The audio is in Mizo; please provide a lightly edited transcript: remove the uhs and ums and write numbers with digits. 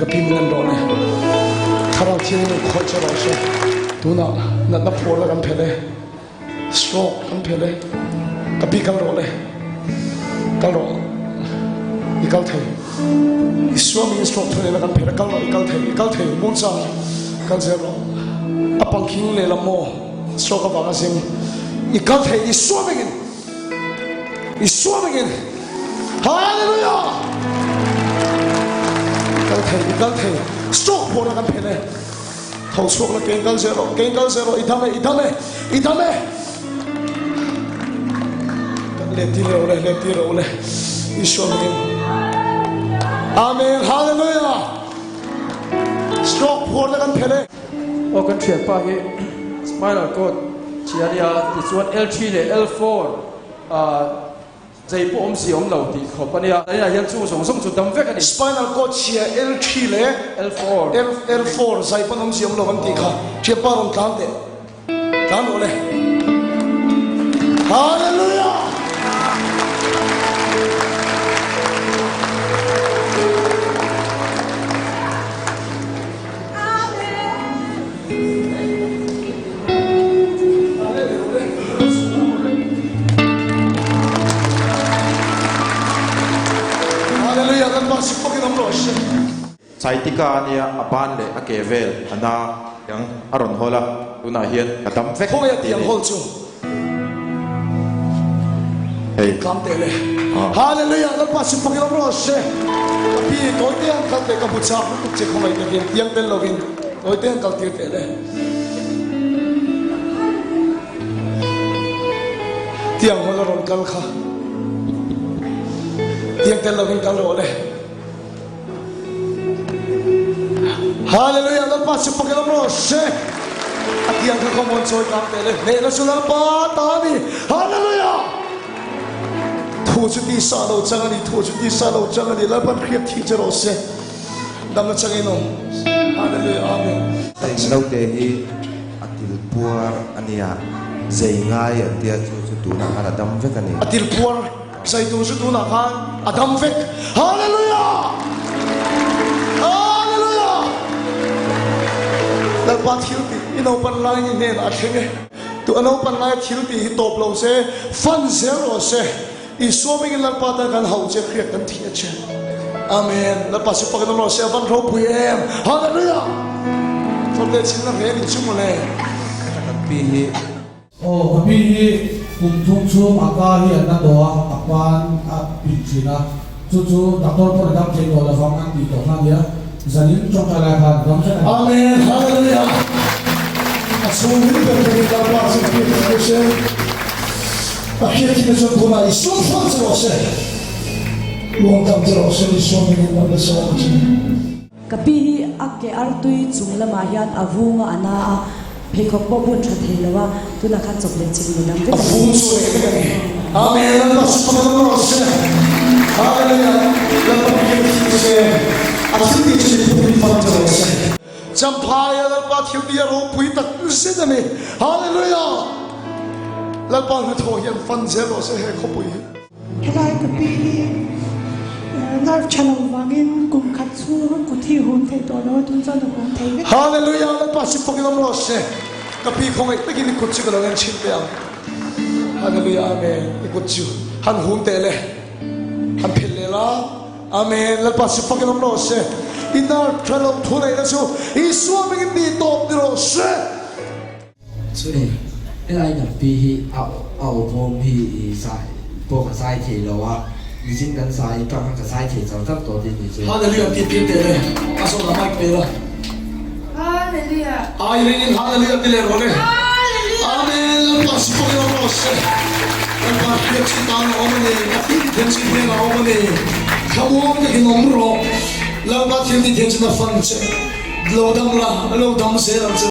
Ka pi min an rawh le. Thlarau Thianghlim in khawih che rawh se. Tunah natna phuarna kan phelh e. Stroke kan phelh e. Ka pi kal rawh le. Kal rawh. I kal thei. I suami in stroke thu nena kan phelh e. Kal rawh i kal thei. I kal thei. Muangchang kal zel rawh. A pangkhing lehlam maw stroke avanga zim. I kal thei. I suam engin. Isua mingin Hallelujah! Kal thei, i kal thei. Stroke pawh na kan phen e. Tho chhuak la keng kal zel rawh, keng kal zel rawh, i dam e, i dam e, i dam e. Kan let tir rawh le, let tir rawh le. Isua mingin. Amen. Hallelujah! Stroke phuar na kan phen e. Aw kan thianpa hi spinal cord chhia a nia tichuan L3 leh L4 ah chei pawh awm si awm lo tih khawp a nia. Tunah hian chung zawng zawng chu dam vek a ni. Spinal cord chhia L3 leh L4 L4 zai pawn awm si awm lo an tih kha thianpa rawn tlan teh. Tlan rawh le. Hallelujah! Hallelujah! Lalpa sipawkin awm rawh se. Chaitika a nia, a ban leh a ke vel a na ang a rawn hawl a, tunah hian ka dam vek Khawngaih a tih a tiang ni. hawl chu Hei. Tlang teh le. Aw. Hallelujah Lalpa chu fakin awm rawh se. Ka pi tawi te an kal teh ka hmu chak lutuk che khawngaih takin tiang tel lovin tawi te an kal tir teh le. Tiang hawl a rawn kal kha tiang tel lovin kal rawh le. Hallelujah Lalpa chu fakin awm rawh se. A tiang kha khawmawn chawi kang teh le hnehna chu Lalpa ta a ni. Hallelujah. Thu chu tisa lo chang a ni, thu chu tisa lo chang a ni. Lalpan hriat thih che rawh se. Damna changin awm. Hallelujah Amen. Naute hi a til puar a nia, zei ngai an tia chu chu tunah khan a dam vek a ni. A til puar. Zaitu chu tunah khan a dam vek. Hallelujah! Hallelujah! Lalpa thil tih i naupan lai ni hnenah a thleng e. Tu a naupan laia thil tih hi tawp lo se, fan zel rawh se. Isua hmingin Lalpa tan kan hauh che, hriat kan thih a che. Amen. Lalpa chu pakin awm rawh se, a van ropui em. Hallelujah! Fawrte chinna reng in chu mawle. Kan pi hi Aw, ka pi hi kum thum chhung a ka hi an la tawh a, a pan a pin thin a, chu chu doctor pawn a dam thei tawh lovang an tih tawh kha a nia, zanin tawngtai lai khan a dam vek a ni. Amen Hallelujah A chhung hlim ber ber in Lalpa chu ka biak thei se A hriat thin na chuan tunah i sual hrual che rawh se Luang tam che rawh se Isua hmingin kan la sawm a che. Ka pi hi a ke artui chung lamah hian a vung a a na a, pheikhawk pawh bun tha thei lo a, tunah khan chawp leh chin mi dam vek A a ni. vung chu reh vek a ni. Amen Lalpa chu pakhat awm rawh se. Hallelujah Lalpa biak thil se a thil tih chu mipui min fan che rawh se. Champhaia Lalpa thil tih a ropui tak zet a ni. Hallelujah Lalpa hnathawh hian fan zel rawh se he khawpui hi. Helai ka pi hi nerve tha lo vangin kum khat chhung a kut hi hum thei tawh lo a, tun chuan a hum thei vek. Hallelujah Lalpa chu fakin awm rawh se ka pi khawngaih takin i kut chu ka lo en chhin teh ang Hallelujah Amen i kut chu han hum teh le han phelh leh la Amen Lalpa chu fakin awm rawh se i nerve tha lo thu neihna chu Isua hmingin ni tawp ni rawh se. Chuni, helai kan pi hi a a awmawm hi i zai pawh ka zai thei lo a, nichin kan zai tang khan ka zai thei char char tawh tih ni chu. Hallelujah tih tir teh le, a zawhna mic pe la. Hallelujah. Ai ringin hallelujah ti leh rawh le. Hallelujah. Amen Lalpa sipawhin awm rawh se. Lalpa hriat chu tan a awm a ni, a thil ti thiam chu hnenah a awm a ni. Thlamuang takin awm rawh. Lalpa thil ti thiam chu na fan che. Lo dam la, lo dam zel ang che.